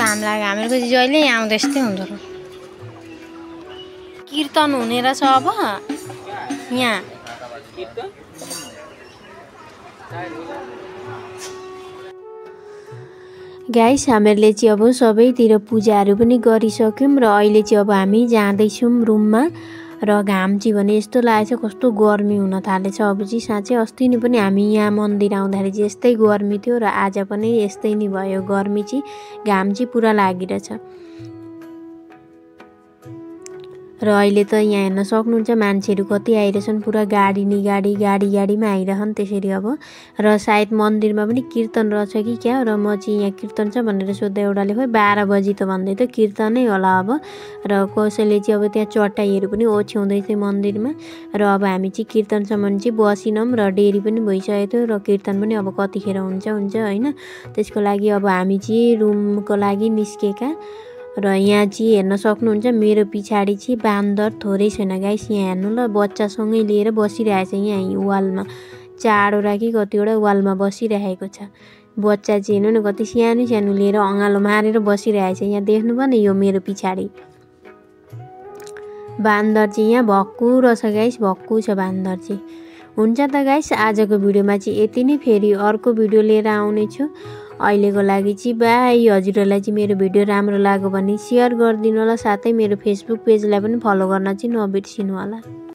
घाम लाग्यो हामीहरूको चाहिँ जहिले आउँदा यस्तै हुँदो रहेछ कीर्तन हुने रहेछ अब यहाँ गाइस हामीहरूले चाहिँ अब सबैतिर पूजाहरू पनि गरिसक्यौं र अहिले चाहिँ अब हामी जाँदैछौं रुममा र घाम चाहिँ भने यस्तो लागेछ कस्तो गर्मी हुन थालेछ अब चाहिँ साँच्चै अस्ति नै पनि हामी यहाँ मन्दिर आउँदाखेरि चाहिँ यस्तै गर्मी थियो र आज पनि यस्तै नै भयो गर्मी चाहिँ घाम चाहिँ पुरा लागिरहेछ र अहिले त यहाँ हेर्न सक्नुहुन्छ मान्छेहरू कति आइरहेछन् पुरा गाडीमा आइरहन् त्यसरी अब र सायद मन्दिरमा पनि कीर्तन रहेछ कि क्या र म चाहिँ यहाँ कीर्तन छ भनेर सोध्दा एउटाले खोइ 12 बजी त भन्दै थियो कीर्तनै होला अब र कसैले चाहिँ अब त्यहाँ चटाईहरू पनि ओछ्याउँदै थियो मन्दिरमा र अब हामी चाहिँ कीर्तनसम्म चाहिँ बसिनौं र देरी पनि भइसकेको थियो र कीर्तन पनि अब कतिखेर हुन्छ हैन त्यसको लागि अब हामी चाहिँ रुमको लागि निस्केका र यहाँ चाहिँ हेर्न सक्नुहुन्छ मेरो पिछाडी चाहिँ बान्दर थोरै छैन गाइस यहाँ हेर्नु ल बच्चासँगै लिएर बसिरहेछ यहाँ वालमा चारवटा कि कतिवटा वालमा बसिरहेको छ बच्चा चाहिँ हेर्नु न कति सानो लिएर अँगालो मारेर बसिरहेछ यहाँ देख्नु पनि यो मेरो पिछाडी बान्दर चाहिँ यहाँ भक्कु रहेछ गाइस भक्कु छ बान्दर चाहिँ हुन्छ त गाइस आजको भिडियोमा चाहिँ यति नै फेरि अर्को भिडियो लिएर आउने छु अहिलेको लागि चाहिँ बाइ हजुरहरुलाई चाहिँ मेरो भिडियो राम्रो लाग्यो भने शेयर गरिदिनु होला साथै मेरो फेसबुक पेजलाई पनि फलो गर्न चाहिँ नबिर्सिनु होला